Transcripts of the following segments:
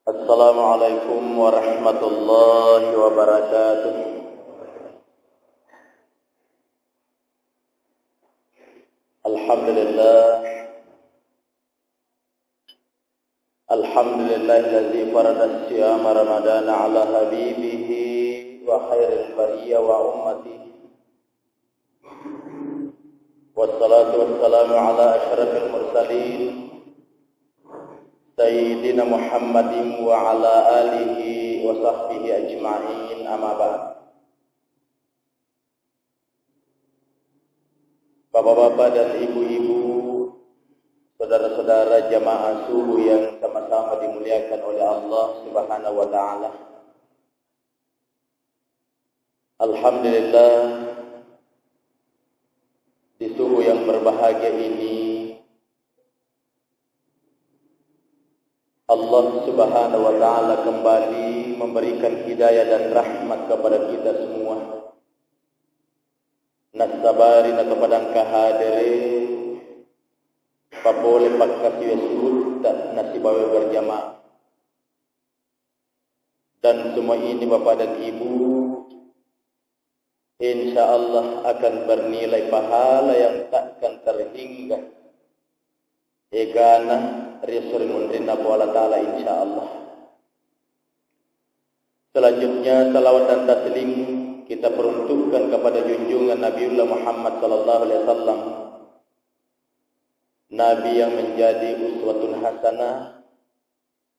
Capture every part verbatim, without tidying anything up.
Assalamualaikum warahmatullahi wabarakatuh. Alhamdulillah. Alhamdulillahilladzi farada siyama Ramadana ala habibihi wa khairil bariyah wa ummatihi. Wassalatu wassalamu ala asyrafil mursalin, Sayyidina Muhammadin wa ala alihi wa sahbihi ajma'in, amma ba'd. Bapak-bapak dan ibu-ibu, saudara-saudara jamaah subuh yang sama-sama dimuliakan oleh Allah Subhanahu wa Ta'ala. Alhamdulillah, di subuh yang berbahagia ini, Allah Subhanahu wa Ta'ala kembali memberikan hidayah dan rahmat kepada kita semua. Nassabari natopadangka hadere, papole pakkasiwe suhutta nasibawa berjamaah. Dan semua ini, Bapak dan Ibu, insya Allah akan bernilai pahala yang takkan terhingga egana ri esso ri munrinna Puang Allah Ta'ala, insya Allah. Selanjutnya, salawat dan taslim kita peruntukkan kepada junjungan Nabiullah Muhammad sallallahu alaihi wasallam, Nabi yang menjadi uswatun hasanah,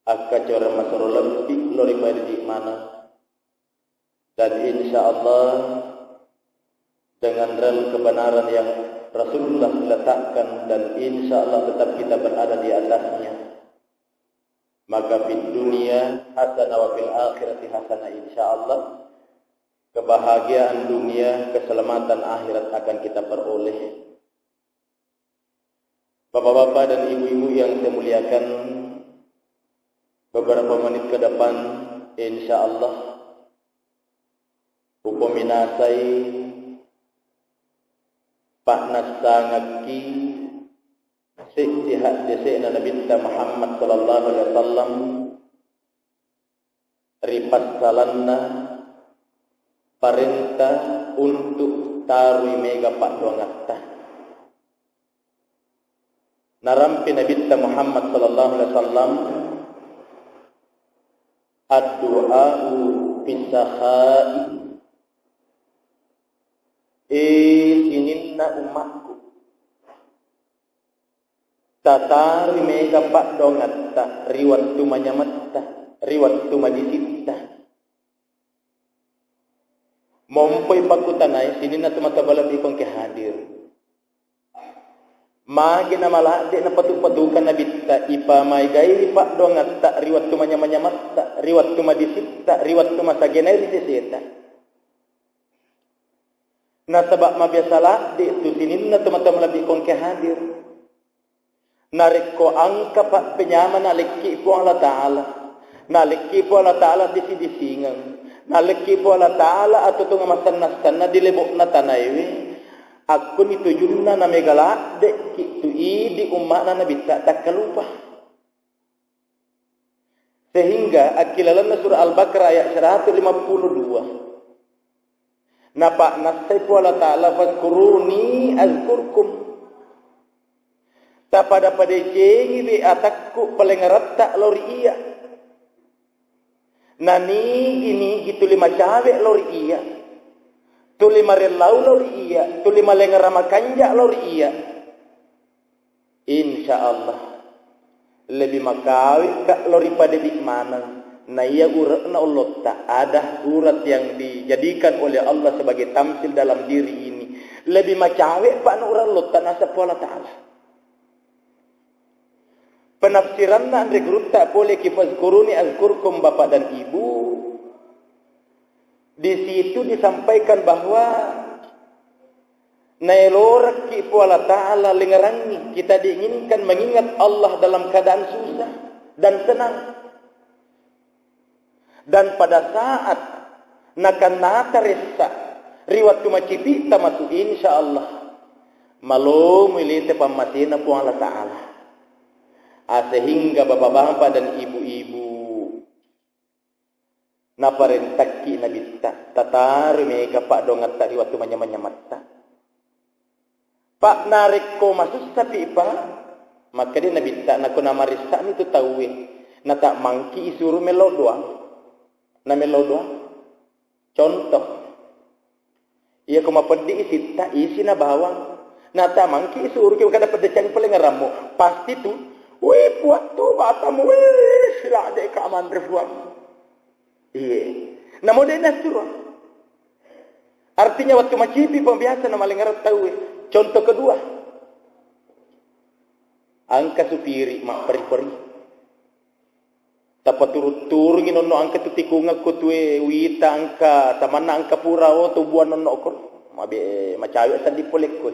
akkacoreng masero lebbi lao ri padidik maneng. Dan insya Allah, dengan rel kebenaran yang Rasulullah letakkan, dan insya Allah tetap kita berada di atasnya, maka fid dunya hasanah wa fil akhirati hasanah, insya Allah kebahagiaan dunia, keselamatan akhirat akan kita peroleh. Bapak-bapak dan ibu-ibu yang saya muliakan, beberapa menit ke depan, insya Allah, upominasai pa'nassangekki seddi haddese'na Nabitta Muhammad sallallahu alaihi wasallam ri passalanna parenta untuk tarui mega paddoangatta. Narampe Nabitta Muhammad sallallahu alaihi wasallam, "Addu'a'u fis sakhai." E sininna ummakku, tatarui mega paddoangatta ri wettu manyametta, ri wettu madisitta. Mompoi pakkutanai sininna tomatoa malebbi ko engka hadir. Magi namaladde napatu-patukang Nabitta, ipamaegaiwi paddoangatta ri wettu manyamanyamatta, ri wettu madisitta, ri wettu masagenai ri seseta. Nasaba mabiasa ladde tu sininna tomatoa malebbi ko engka hadir. Narekko engka pappenyameng nalekki Puang Allah Ta'ala, nalekki Puang Allah Ta'ala disi-disingeng, nalekki Puang Allah Ta'ala atau tu masenna-senna di lebo'na tanaewe, akkuni tujunna namega ladde ki tu idi umma'na Nabitta takkalupa. Sehingga akkilalenna surah Al-Baqarah ayat seratus lima puluh dua, napa'nassai Puang Allah Ta'ala, "Fazkuruni azkurkum." Tapada-padecengiwi atakku palengeretta lao ri iyya. Nanigi-nigi tuli macawe lao ri iyya, tuli marellau lao ri iyya, tuli malengera makanja lao ri iyya. Insya Allah, lebih makawe ka lao ri padidik maneng. Naiya ure'na ollotta, ada urat yang dijadikan oleh Allah sebagai tamsil dalam diri ini. Lebih macawe pa na urat ollotta nasaba Puang Allah Ta'ala. Penafsiranna anre gurutta pole ki, "Fazkuruni azkurkum," Bapak dan Ibu. Di situ disampaikan bahwa naelorekki Puang Allah Ta'ala lengerangi, kita diinginkan mengingat Allah dalam keadaan susah dan senang. Dan pada saat nakannata ressa ri wettu macipi'ta matu, insya Allah, Malomoi lete pammasena Puang Allah Ta'ala. Ah, sehingga bapak-bapak dan ibu-ibu, naparentakki Nabitta, tataro mega paddoangetta ri wettu manyameng-nyametta. Pak, narekko masussapi, Pak, makkeda Nabitta, nako namarissani tu tauwe, nata mangki isuru mello doang. Na mello doang. Contoh, iya ko mapeddi isitta, isi na bawang. Nata mangki isuru ke kada peddecangi palengngerammu. Pasti tu, wih, puattu batamu, wih, sila deka manre puang. Iye. Namo de' nassuro. Artinya, wettu macipi pembiasa na malengngerang tauwe. Contoh kedua, engka supiri mapperi-peri. Tappa turu-turungi nonno engka tu tikungeng ko tue wita engka tamanna engka pura oto buang nonno ko. Mabe macawe seddi pole ko.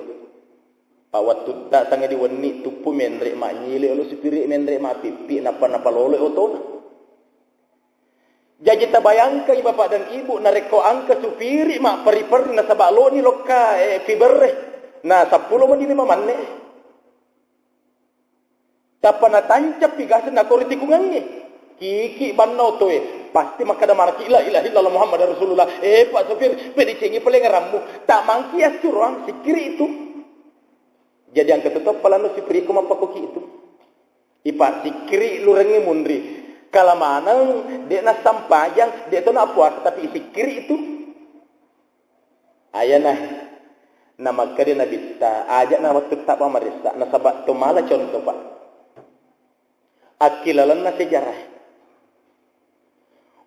Pa wettutta sanga di wenni tuppu menre manyile olo supiri menre mapippi nappa napalolo otona. Jaji tabayangkangngi Bapak dan Ibu, narekko engka supiri mapperi-peri nasaba loni lokka, eh, fiberre, na seppulo menit lima manne. Tappa natancappi gas nakori tikungengnge. Kiki banna otoe, pasti makkeda maraki, "La ilaha illallah Muhammadar Rasulullah." Eh, Pak Sopir, pedecengi palengngerammu. Tak mangki assuroang, sikkiri itu. Jadi engka tetto palannu supiri ko mappakoki itu. Ipasikkiri lurengnge munri. Kala maneng, de' nassampajang, de' to nappuasa, tapi isikkiri itu. Ayana, namakkeda Nabitta, aja'na wettu tappa maressa, nasaba to mala contoh, Pak. Akkilalenna sejarah.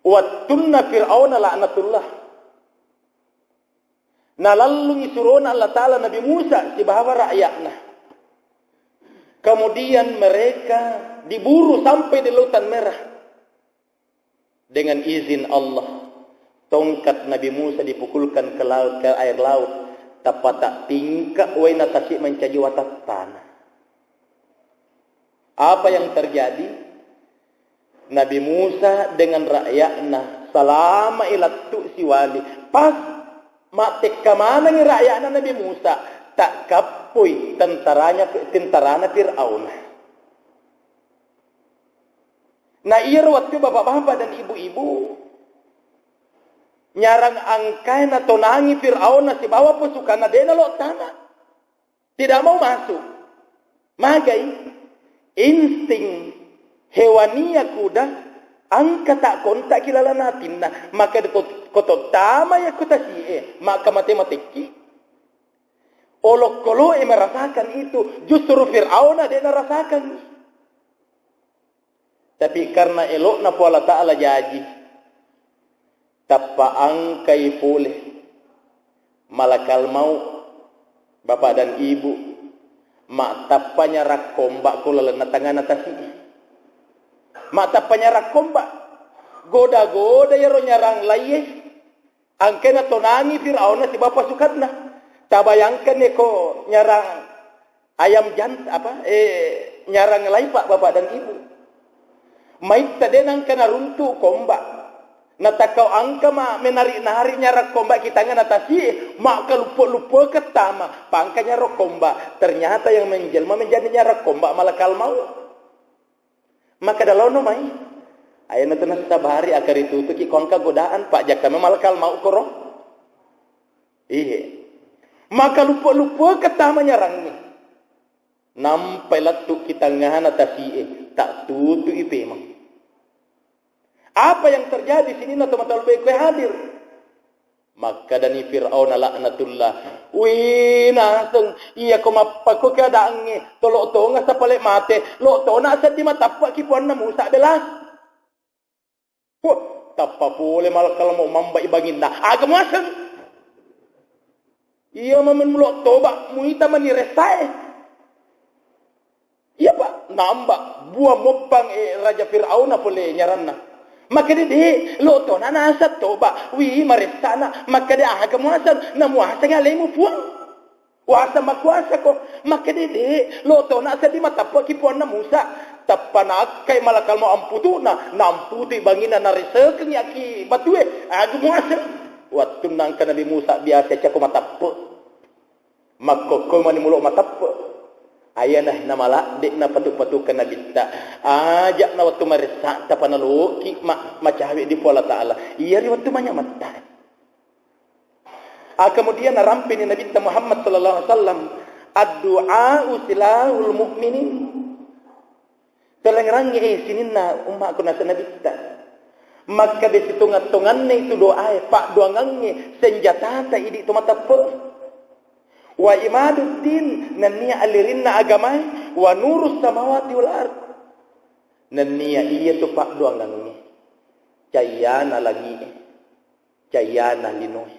Wettunna Fir'auna laknatullah. Nalallungi surona Allah Ta'ala Nabi Musa sibawa rakyatna. Kemudian mereka diburu sampai di Lautan Merah. Dengan izin Allah, tongkat Nabi Musa dipukulkan ke laut, ke air laut. Tappa tak tingka wae natasi mencaji watattana. Apa yang terjadi? Nabi Musa dengan rakyatna salama ilattu siwali. Pas mattekka manengi rakyatna Nabi Musa, tak kappoi tentaranya, tentarana Fir'auna. Na iyaro wettu bapak-bapak dan ibu-ibu, nyarang engkae natonangi Fir'auna sibawa pasukanna de' nalo tana. Tidak mau masuk. Magai? Insting hewaniya kuda, engka tak kontak ki laleng atinna. Maka de ko, ko to tama ya ko tasi'e, maka mate-matekki. Olokkolo'e merasakan itu, justru Fir'auna de' narasakan. Tapi karena elo'na Puang Allah Ta'ala jaji, tappa engkai pole malakal maut, bapak dan ibu, mattappa nyarang komba ko lalenna tangana tasi. Mattappa nyarang komba, goda-goda yaro nyarang laiye. Engkae natonangi Firaunna sibawa pasukanna. Tabayangkanni ko nyarang ayam jan-, apa, eh, nyarang lai, Pak, Bapak dan Ibu. Maitta de' nengka naruntu' komba. Natakkau engka ma menari-nari nyarang komba ki tangana tasi, makkaluppo-luppo kettama, pangka nyarang komba. Ternyata yang menjelma menjadi nyarang komba malakal maut. Makkeda laono mai, ayana tu nasabari, akkaritutuki ko engka godaan, Pak, jakka memang malakal maut koro. Iye. Makkaluppo-luppo kettama nyarangnge. Nampai lettu ki tangngana tasi'e, tak tutui pemeng. Apa yang terjadi sininna tomatoa lobekku hadir? Makkedani Firaun laknatullah, "Wih, naseng, iyako mappako keadaangnge, tolo tonga sapale mate, lo tona seddi matappa ki puanna Musa bela." Wah, tappa pole malakal mau mambai banginna. Aga muaseng? Iya mamen mulo toba muita mani ressae. Iya, Pak, namba bua moppang, eh, Raja Firauna pole nyaranna. Makkeda, "De', lo tona nasa toba, wi maressana." Makkeda, "Aga muaseng?" "Namuaseng alemu, Puang. Wasa makuasa ko." Makkeda, "De', lo tona seddi matappa ki puanna Musa." Tappa nakkai malakal mau amputuna, namputui banginna naresekeng yaki batue. Aga muaseng? Wattunna engka Nabi Musa biasa cako matappa. Makkokko mani mulo mateppe. Ayana namaladde na patu-patuka nabitta. Ajak na wettu maressa tapa naloki ma-, macawe di Puang Allah Ta'ala. Iya ri wettu manyametta. Ah, kemudian narampini Nabitta Muhammad sallallahu alaihi wasallam, "Addu'a silahul mu'minin." Telengerangnge, eh, sininna ummaku nasa Nabitta. Makkeda sitonga-tonganna itu doae, paddoangangnge, senjatata idi to mateppe. Wa imaduddin, nennia alirinna agamae, wa nurus samawati wal ard. Nennia iya tu paddoangangnge, cayyana langi'e. Cayyana linoe.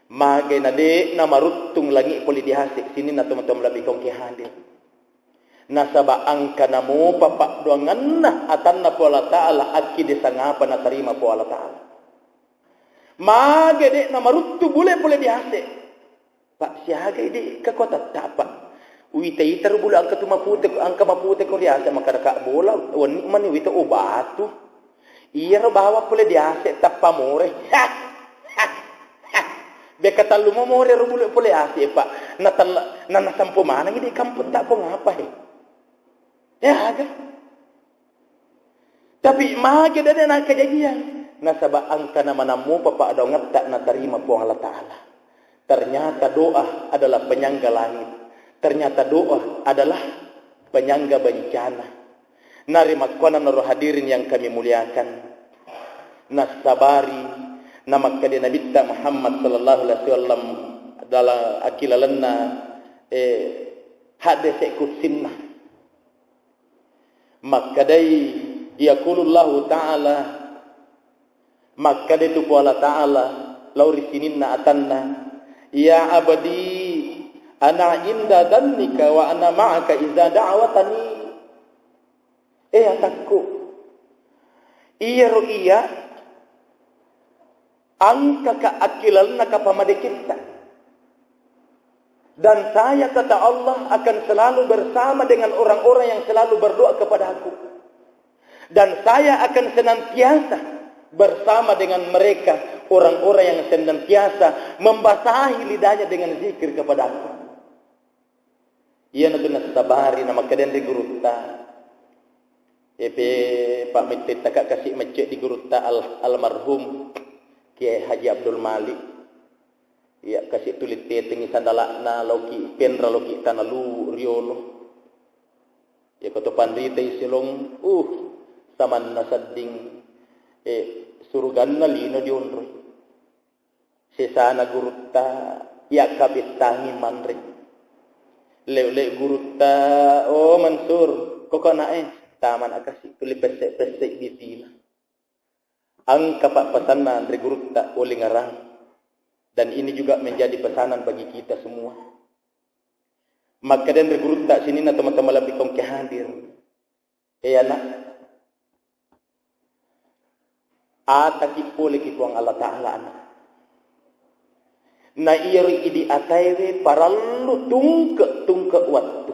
Magai na de' namaruttung langi' pole diase' sininna tomatoa malebbi kongke hadir. Nasaba' engka namopa paddoanganna atanna Puang Allah Ta'ala, akkide sangapa natarima Puang Allah Ta'ala. Magai de' namaruttung bule pole diase'. Pak, siagai di kekuatan tak, Pak? Uwita-ita ro bulu engka tu mapute, engka mapute ko riase' makkeda ka bola, wenni mani uwita, oh, batu. Iyaro bawang pole diase' tappa more. Bekka tallu mo more ro bulu pole ase', Pak. Natella-, nanasampo manengi di kampung tak ko ngapa he? Ya, aga. Tapi magi dede na kejadian? Nasaba' engka namanammu papa doangetta natarima Puang Allah Ta'ala. Ternyata doa adalah penyangga langit. Ternyata doa adalah penyangga bencana. Narimakkuannanaro hadirin yang kami muliakan. Nassabari namakkeda Nabitta Muhammad sallallahu alaihi wasallam dalam akkilalenna, eh, hadese' kutsinna. Makkedai, yaqulullahu ta'ala, makkeda tu Puang Allah Ta'ala lao ri sininna atanna, "Ya abdi, ana inda dhannika wa ana ma'aka iza da'awtani." Eh atakku, iyaro iya engkaka akkilalenna kapamadekitta. Dan saya, kata Allah, akan selalu bersama dengan orang-orang yang selalu berdoa kepada-Ku. Dan saya akan senantiasa bersama dengan mereka, orang-orang yang senantiasa membasahi lidahnya dengan zikir kepada-Ku. Iyanatu nassabari namakkedai ri gurutta. Epe, Pak, mettetta ka kasi' mecce' di gurutta al-, almarhum Kiai Haji Abdul Malik. Iya, kasi' tuli tetengngi sandala'na, laoki' penra, laoki' Tana Luwu riolo. Iya, ko to panritai silong, uh, samanna sedding, eh, suruganna lino dionroi. Sesana gurutta, iya kabettangi manre. Leu-leu gurutta, "Oh, Mansur, koko ana'e, tamana' kasi' tuli pesse'-pesse' bitina." Engka pa' pesanna anre gurutta, olingarang. Dan ini juga menjadi pesanan bagi kita semua. Makkedai anre gurutta sininna tomatoa malebbi kongke hadir. Eh, ana', ataki' poleki Puang Allah Ta'ala, ana'. Na iyaro idi ataewe parellu tungke'-tungke' wettu.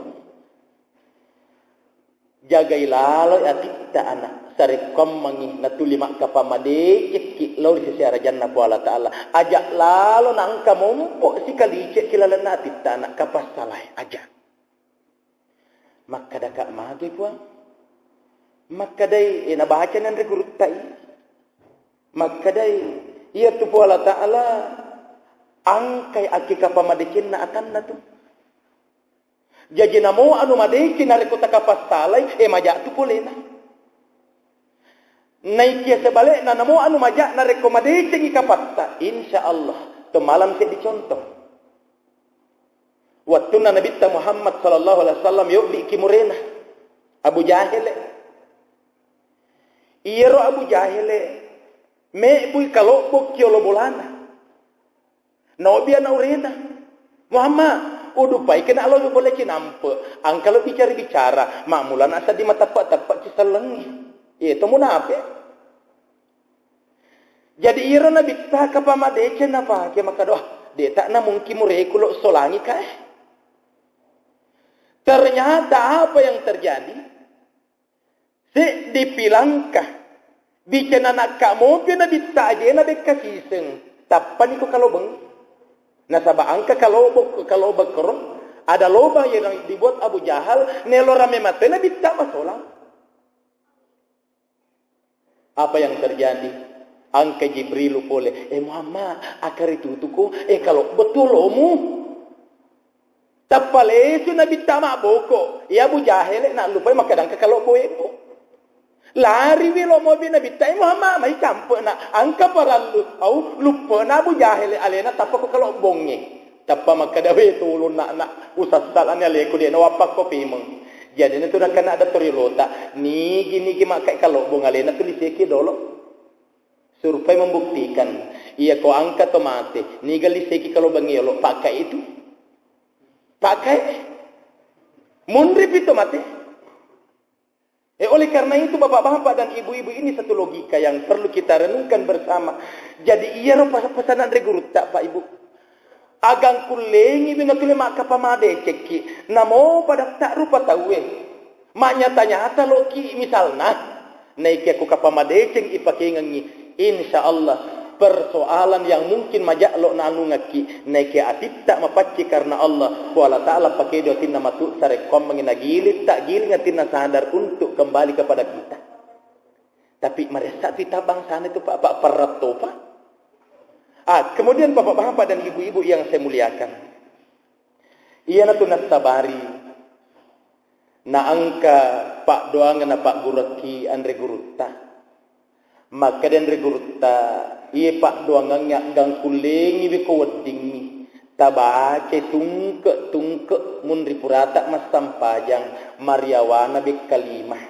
Jagai laloi atitta, ana', sarekkoammengngi natuli makkapa madecekki lao ri sese arajanna Puang Allah Ta'ala. Aja' lalo naengka mompo sikalice'ki lalenna atitta, ana', kapassalae, aja'. Makkedaka', "Magi, Puang?" Makkedai, eh, nabacani anre gurutta i. Makkedai, "Iyatu Puang Allah Ta'ala engkai akkika pamadecenna atanna tu. Jaji namo anu madeceng narekko takapassalai, eh, maja'tu polena. Naikia sebale'na, namo anu maja' narekko madecengngi kapatta, insya Allah, to malam seddi contoh." Wettunna Nabitta Muhammad sallallahu alaihi wasallam yobbi'ki murena Abu Jahele. Iyaro Abu Jahele mebbui kalobbokki olo bolana. Naobbi ana' urena, "Muhammad, udupai kena lo bola cinampe, angka lo bicara-bicara, ma'mulana seddi mateppa-teppa cisellengi." Iya to munape. Jadi iyaro Nabitta kapa madeceng napake, maka doa, "De' ta' na mungkin mureku lo solangi kae." Ternyata apa yang terjadi? Seddipi langka, bicenna nakka mopi Nabitta ajena bekka siseng, tappani ko kalobeng. Nasaba engka kalobok-, kalobok koro, ada lobang yang dibuat Abu Jahal, nelo rame mate Nabitta masolang. Apa yang terjadi? Engka Jibrilu pole, "Eh Muhammad, akkaritutuko, eh, kalobbo tu olomu." Tappa lesu Nabitta mabboko, iya Abu Jahele, nallupai makkeda engka kalobbo ebbo. Lariwi lo mobi Nabitta, "Eh Muhammad, mai campe'na, engka parallu." Au, luppena Abu Jahele alena tappa ko kalobbongnge. Tappa makkeda, "We, tulung nak, nak, usassalani aleku, de' nawappakko pimeng." Jadi na tu nakkeda ada toriolota, nigi-nigi makkai kalobbong alena tu liseki dolo. Survei membuktikan, iya ko engka to mate, niga liseki kalobbong yolo, pakkai itu. Pakkai. Munri pi to mate. Eh, oleh karena itu, bapak-bapak dan ibu-ibu, ini satu logika yang perlu kita renungkan bersama. Jadi, iyaro pas-, pesanan Anre Gurutta, Pak Ibu. Agang kullengi bina tuli makkapa madecekki. Namo pada tak rupa tauwe. Manyata-nyata loki misalna. Naiki aku kapa madeceng ipakengengi. Insya Allah, persoalan yang mungkin majak lo nanungakki, naiki atitta mapacci karena Allah, Puang Allah Ta'ala pakedo atinna matu sarekkoammengi nagiling, tak giling atinna sadar untuk kembali kepada kita. Tapi maressa tu ita bangsana itu, Pak, Pak, perrat topa. Ah, kemudian bapak-bapak dan ibu-ibu yang saya muliakan, iyanatu nassabari naengka paddoangeng napagguruakki Anre Gurutta. Makkeda Anre Gurutta, iye paddoangengnge agang kullengiwi ko weddingngi, tabaca tungke-tungke munri purata massampajang mariawana bekkalimah.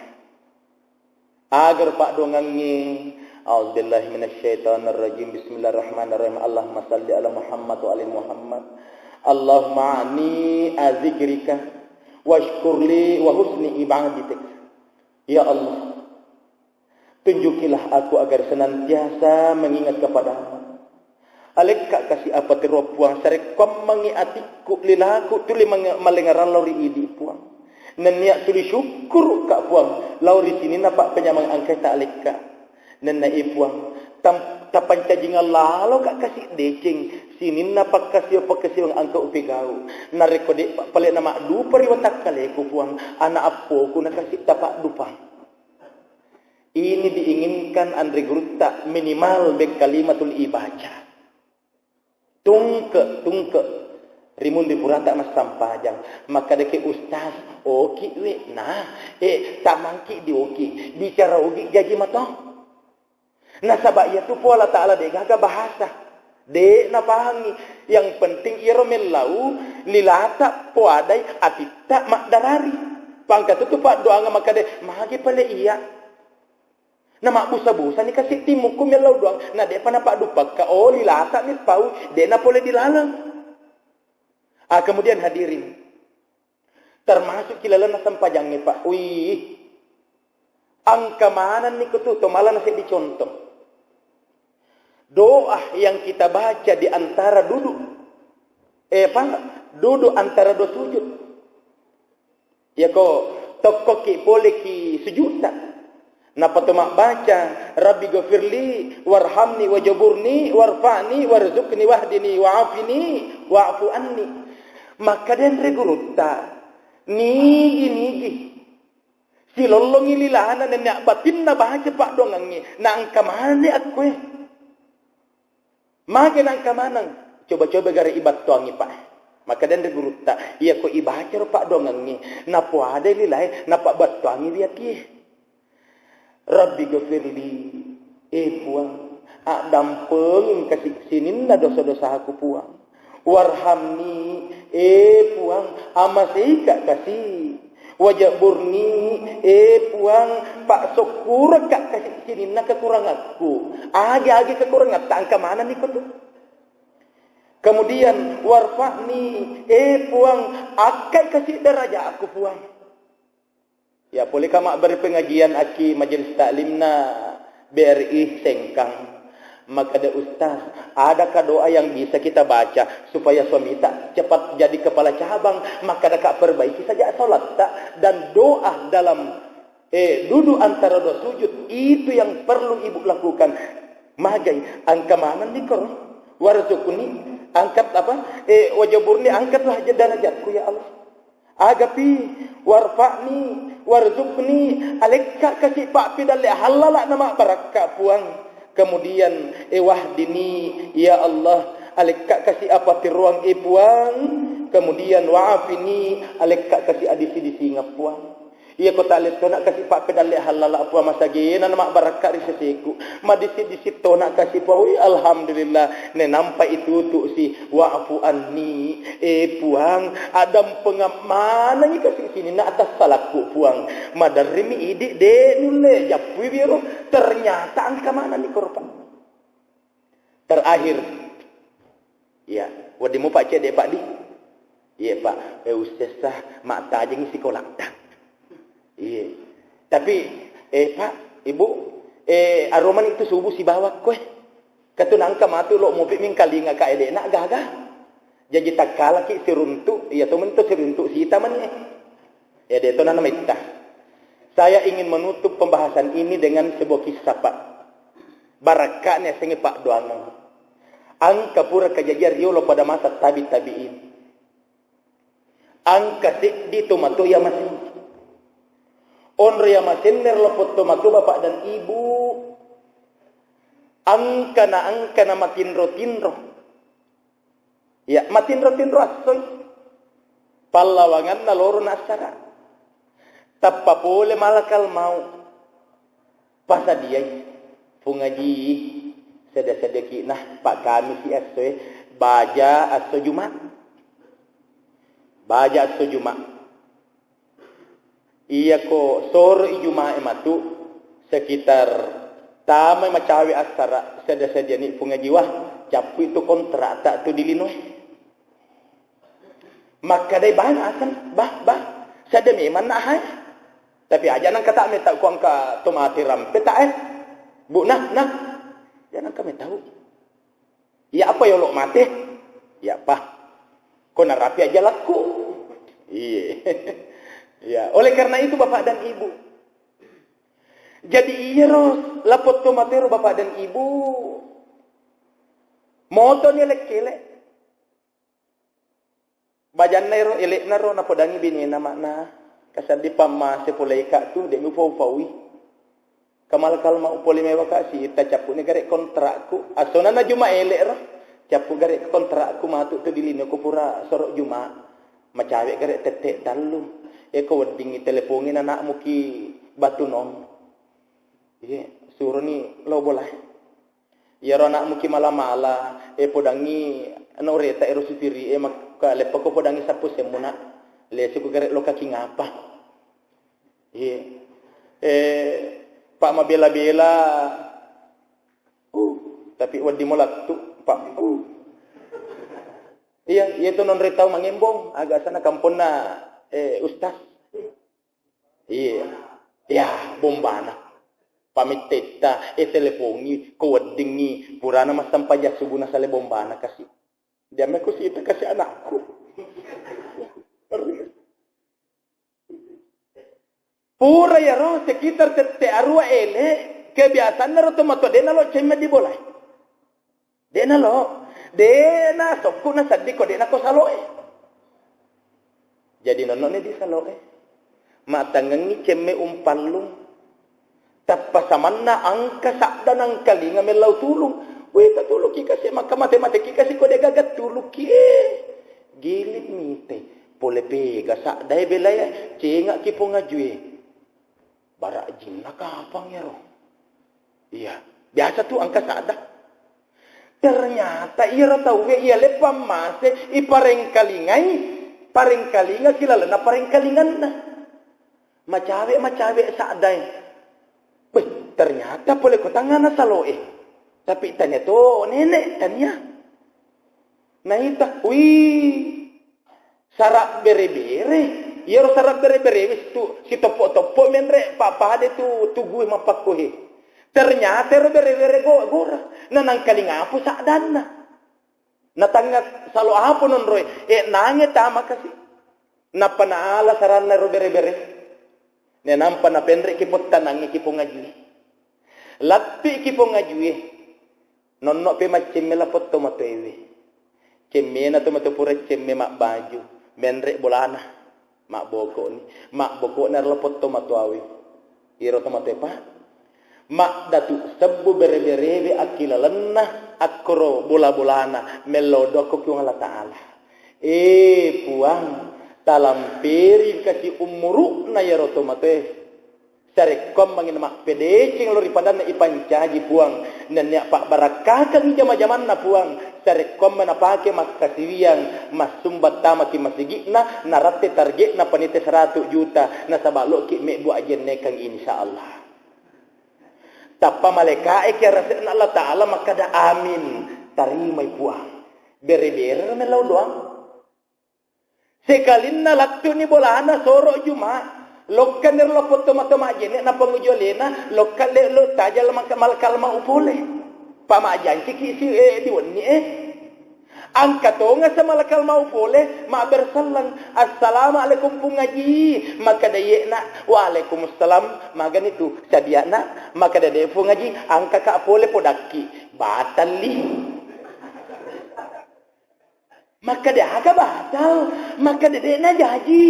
Agar paddoangengnge, A'udzubillahi minasyaitonirrajim. Bismillahirrahmanirrahim. Allahumma salli ala Muhammad wa ali Muhammad. Allahumma ani azikrika washkurli wa husni ibadatik. Ya Allah, tunjukilah aku agar senantiasa mengingat kepadamu. Alekka kasi apa tiro Puang, sarekkoammengi atikku, lilaku tuli mange-, malengngerang lao ri idi Puang. Nennia tuli syukuruka Puang, lao ri sininna pappenyameng engkae ta alekka. Nenna e Puang, tam-, tapancajingang laloka kasi deceng, sininna pakkasiwa-, pakkasiwang engka upegau. Narekko de pa-, pale namaddupa ri watakkaleku Puang, ana appoku nakasi tapaddupang. Ini diinginkan Anre Gurutta minimal bekkalimatul ibaca. Tungke, tungke. Rimunri purata massampajang. Makkedaki, "Ustaz, oki we." Nah, eh, tamangki dioki. Bicara ogi jaji mato. Nasaba iyatu Puang Allah Ta'ala de gaga bahasa. De napahangi. Yang penting iyaro mellau lilata poadai atitta maddarari. Pangkatutu paddoangeng makkeda, "Magi pale iya." Na mabbusa-busani kasi timukku mellau doang, na de'pa napaddupakka, oh, lilata mi pau, de na pole dilaleng. Ah, kemudian hadirin, termasuk ki lalenna sempajangnge, Pak. Wih, engka manenni ko tu, to malana seddi contoh. Doa yang kita baca di antara duduk, eh, apa? Duduk antara dua sujud. Iyako tokkoki poleki sujudta. Nappa to mabbaca, "Rabbi ghafirli, warhamni, wajaburni, warfa'ni, warzuqni, wahdini, wa'afini, wa'fu anni." Makkeda Anre Gurutta, nigi-nigi silollongi lilana nennia batinna baca paddoangengnge, naengka manenni akkoe. Magi naengka maneng? Coba-coba gare ibattuangi, Pak. Makkeda Anre Gurutta, iyako ibacaro paddoangengnge, napoadai lilae, napabbattuangiwi atie. Rabbi ghafirli, eh Puang, addampengeng kasi sininna dosa-dosaku, Puang. Warhamni, eh Puang, amaseika kasi. Wajaburni, eh Puang, passukkurukka kasi sininna kekurangakku. Agi-agi kekurangetta engka manenni ko tu. Kemudian, warfa'ni, eh Puang, akkai kasi derajatku, Puang. Ya, pole ka mabbere pengajian aki majelis taklimna B R I Sengkang. Makkeda, "Ustaz, adakah doa yang bisa kita baca supaya suamita cepat jadi kepala cabang?" Makkedaka, "Perbaiki saja sholatta." Dan doa dalam, eh, duduk antara dua sujud, itu yang perlu ibu lakukan. Magai, engka manenni koro. Warzuqni, Angkat apa? Eh, wajaburni, angkatlah derajatku, ya Allah. Agapi, warfa'ni, warzuqni, alekka kasi pappedalle hallala na mabbarakka, Puang. Kemudian, eh, wahdini, ya Allah, alekka kasi apatiroang, eh, Puang. Kemudian, wa'afini, alekka kasi adisi-disingeng, Puang. Iya ko talettona kasi pappedalle hallala, Puang, masagena na mabbarakka ri seseku. Madisi-disi tona kasi, Puang. Wi, alhamdulillah, nenampa itutu si wa'fu anni. Eh, Puang, addampengeng manengngi kasi sininna atas salakku, Puang. Maderrimi idi de nulle jappui biro. Ternyata engka manenni koro, Pak. Terakhir, iya, wedding mupa cedde, Pak, di? Iya, Pak. Eh, ussessa, mattajengi sikolatta. Iya. Tapi, eh, Pak, Ibu, eh, aromani itu subuh sibawa koe. Katu nangka matu lo mupi mingkalinga ka edena gaga. Jaji takkalaki siruntu, iya to mento siruntu sita mani. Ya, de to nana metta. Saya ingin menutup pembahasan ini dengan sebuah kisah, Pak. Barakka'na yasengnge paddoangeng. Engka pura kejadian riolo pada masa tabi-tabi'in. Engka seddi tomatoa iya masing. Onro iya masennero lapong tomatoa, Bapak dan Ibu, engka na, engka na matinro-tinro. Iya, matinro-tinro assoi. Pallawanganna loro nassara. Tappa pole malakal maut. Pasadiai, Pung Aji, sedda-seddaki nah, Pak, kami si essoe, baja esso Juma. Baja esso Juma. Iyako soro i Jumae matu, sekitar tamai macawe assara, sedda-seddani Pung Aji, wah, cappui tu kontrakta tu di linoe. Makkedai, "Bah, naseng, bah, bah, sedda memang na hae. Tapi aja nangka ta metau ko engka to mate rampe ta, eh. Bu, nah, nah. Aja nangka metau." Iya apa yolo mate? Iya apa? Ko narapi aja lakku. Iye. Ya, oleh karena itu Bapak dan Ibu. Jadi iyaro lapong tomatero Bapak dan Ibu. Motoni elek-kelek. Bajanna ero, ele'na ro napodangi binena, makna, kasaddi pammase poleka tu, de' mi upau-upaui. Kamal-kal ma upole mewaka sita, cappu'ni gare kontrakku. Asona na Juma ele' ro. Cappu gare kontrakku matu tu di lino ko pura soro Juma. Macawe gare tette tallu. Eko weddingi telepongi anakmu ki Batu Nom. Iye, suroni lo bolae. Iyaro anakmu ki mala-mala, e, podangi ana ureta ero supiri e, mak-, ka leppako podangi sappo semmuna. Lesuku gare lokaki ngapa. Iye. E, Pak mabela-bela. Uh, tapi wedding mo lattu, Pak. Uh. Iya, iya tu nonroi tau mangembong, aga asana kamponna, e, Ustaz. Iya. Ya, bombana. Pamittetta, e, telepongi, ko weddingi, purana massempajang subuh nasale bombana kasi. Diamme ku sita kasi anakku. Pura yaro sekitar tette arua ele, kebiasanna ro tomatoa de' nalo cemme di bolae. De' nalo, de' na sokku na seddi ko de' na ko saloe. Jadi nonno ne di saloe. Mattangengi cemme umpallung. Tappa samanna engka sadda nangkalinga mellau tulung. Wita tuluki kasi, maka mate-mate ki kasi ko de' gaga tuluki. Eh, giling mite. Pole pega sadda e belae, cenga ki pongajue. Bara jinna kapang ero. Iya, biasa tu engka sadda. Ternyata iyaro tauwe iya le pammase, iparengkalingai, parengkalinga ki lalenna parengkalinganna. Macawe-macawe saddae. Weh, ternyata pole ko tangngana saloe. Tapi tania to nene, tania. Naita, wih, Sara' bere-bere. Iyaro sara' bere-bere wis tu sitoppo-toppo menre' papade tu tugue mappakkohe. Ternyata ero bere-bere go-, gora. Nanangkalingapo saddanna. Natangnga salo apo nonroe. E, nange tama kasi. Nappa naala saranna ero bere-bere. Nenampa napenre' ki pottanangnge ki pongajue. Lappi' ki pongajue. Nonno pe maccemme lapong tomatoewe. Cemmena tomatoa pura cemme mabbaju, menre bolana, mabboko'ni, mabboko'na ri lapong tomatoawe. Iyaro tomatoae, Pak, maddatu sebbu bere-berewe akkilalenna akkoro bola-bolana, mellau doa ko Puang Allah Ta'ala. Eh, Puang, talamperi kasi umuru'na iyaro tomatoae. Sarekkoammengngi mappedeceng lao ri padanna ipancaji Puang, nennia pabbarakkakeng jama-jamanna Puang, sarekkoammeng napake makkasiwiang, massumbang tamaki masigi'na, naratte targetna panita seratu juta, nasaba loki mebbu ajennekeng, insya Allah. Tappa malaeka'e ki arase'na Allah Ta'ala makkada, "Amin, tarimai Puang." Bere-bere mellau doang. Sekalinna lattuni bolana soro Juma, lokka nero lapong tomatoa majjenne, napanguju alena, lokka le-, lo tajal maka-, malakal mau pole. Pamajanciki si, eh, di wenni, eh. Angka tonga sa malakal mau pole, mabbere selleng, "Assalamualaikum Pung Aji." Makkeda iyena, "Waalaikumsalam, magani tu sadiana?" Makkeda de Pung Aji, "Angka ka pole podakki." Batalli. Makkeda aga batal? Makkeda de najaji.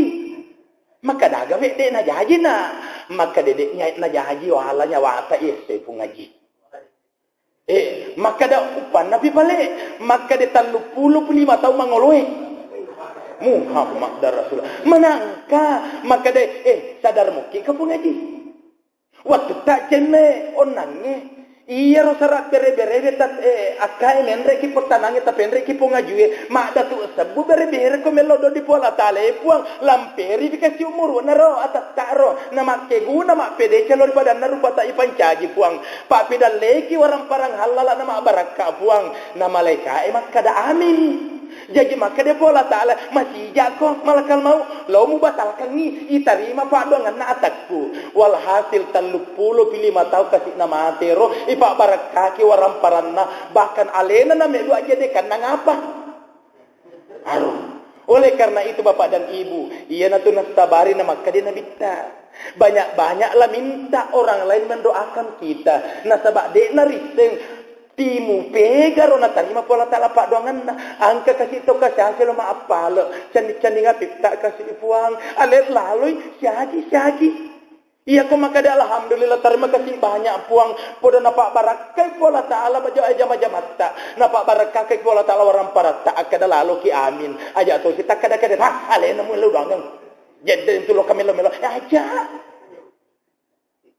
Makkeda aga we de najaji na? Makkeda de nya-, najaji wala nyawata iyesse Pung Aji. Eh, makkeda uppanna pi pale, makkeda telluppulo lima taung mangoloe. Muhammad Rasulullah. Manangka, makkeda, eh, sadar mukki ka Pung Aji. Wattutta cemme onnangnge, iyaro sara bere-berewe tat-, eh, akkae menreki pottanangnge tapenreki pongajue, maddatu sebbu bere-bere ko mello doddi Puang Allah Taala, eh, Puang, lamperi dikasi umuru'na ro, atatta ro, namakkeguna mappedeceng lao ri padanna rupata ipancaji, Puang. Pappidalleki warang-parang hallala na mabbarakka, Puang. Na malaikae makkada, "Amin." Jaji makkeda Puang Allah Taala, "Masijako malakal maut, lao mubatalkangngi, itarima paddoangenna atakku." Walhasil, telluppulo pi lima taung kasi namate ro, ipabbarakkaki warang-paranna, bahkan alena nameddu ajjedekanna ngapa. Aduh. Oleh karena itu, Bapak dan Ibu, iyanatu nassabari namakkeda Nabitta. Banyak-banyaklah minta orang lain mendoakan kita. Nasaba de'na risseng timu pegaro natarima Puang Allah Taala paddoangenna. Angka kasi to kasase lo maappale, candi-candinga pitta kasi Puang. Ale laloi siaji-siaji. Iyako makkeda, "Alhamdulillah, tarima kasih banyak, Puang. Podo napabbarakkai Puang Allah Taala baja-, jama-jamatta. Napabbarakkakai Puang Allah Taala warang paratta." Akkeda laloki, "Amin." Aja tosi takkeda-keda, "Hah, alena muello doangeng. Jedde itu lo kamelo-melo." Eh, aja.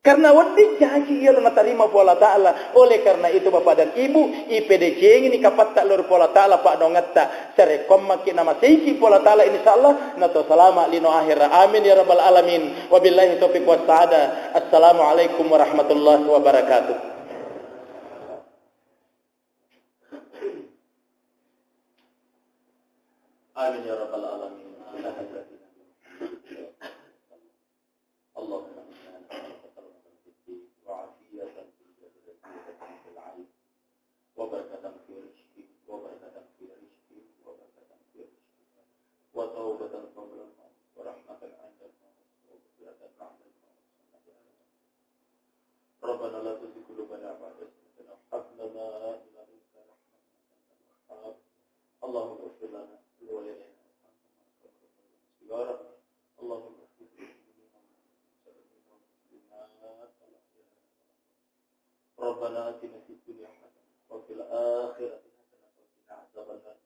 Karena wedding jaji iyaro natarima Puang Allah Taala. Oleh karena itu, Bapak dan Ibu, ipedecengini kapatta lao ri Puang Allah Taala paddoangetta. Sarekkoammakki namaseiki Puang Allah Taala, insyaallah nato salama lino ahera. Amin ya rabbal alamin. Wabillahi taufiq wassaada. Assalamualaikum warahmatullahi wabarakatuh. Amin ya rabbal alamin. اللهم إنا نسألك سلامة في الدين وعافية في الجسد وسعة في العين وبركة في رزقك وبركة في رزقك وبركة في رزقك وتوبة قبل الموت ورحمة عند الموت ومغفرة بعد الموت. ربنا لا تزغ قلوبنا بعد إذ هديتنا وهب لنا من لدنك رحمة إنك أنت الوهاب. اللهم اغفر لنا ولوالدينا وارحمهما كما ربونا صغارا. اللهم اغفر للمؤمنين والمؤمنات والمسلمات الأحياء منهم والأموات. ربنا آتنا في الدنيا حسنة وفي الآخرة حسنة وقنا عذاب النار.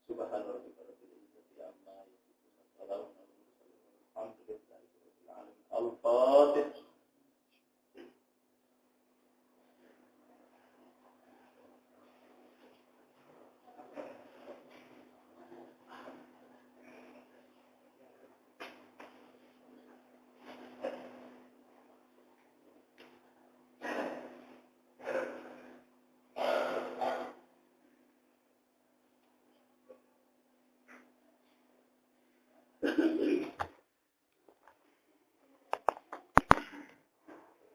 سبحان ربك رب العزة عما يصفون. وسلام على المرسلين والحمد لله رب العالمين. الفاتحة.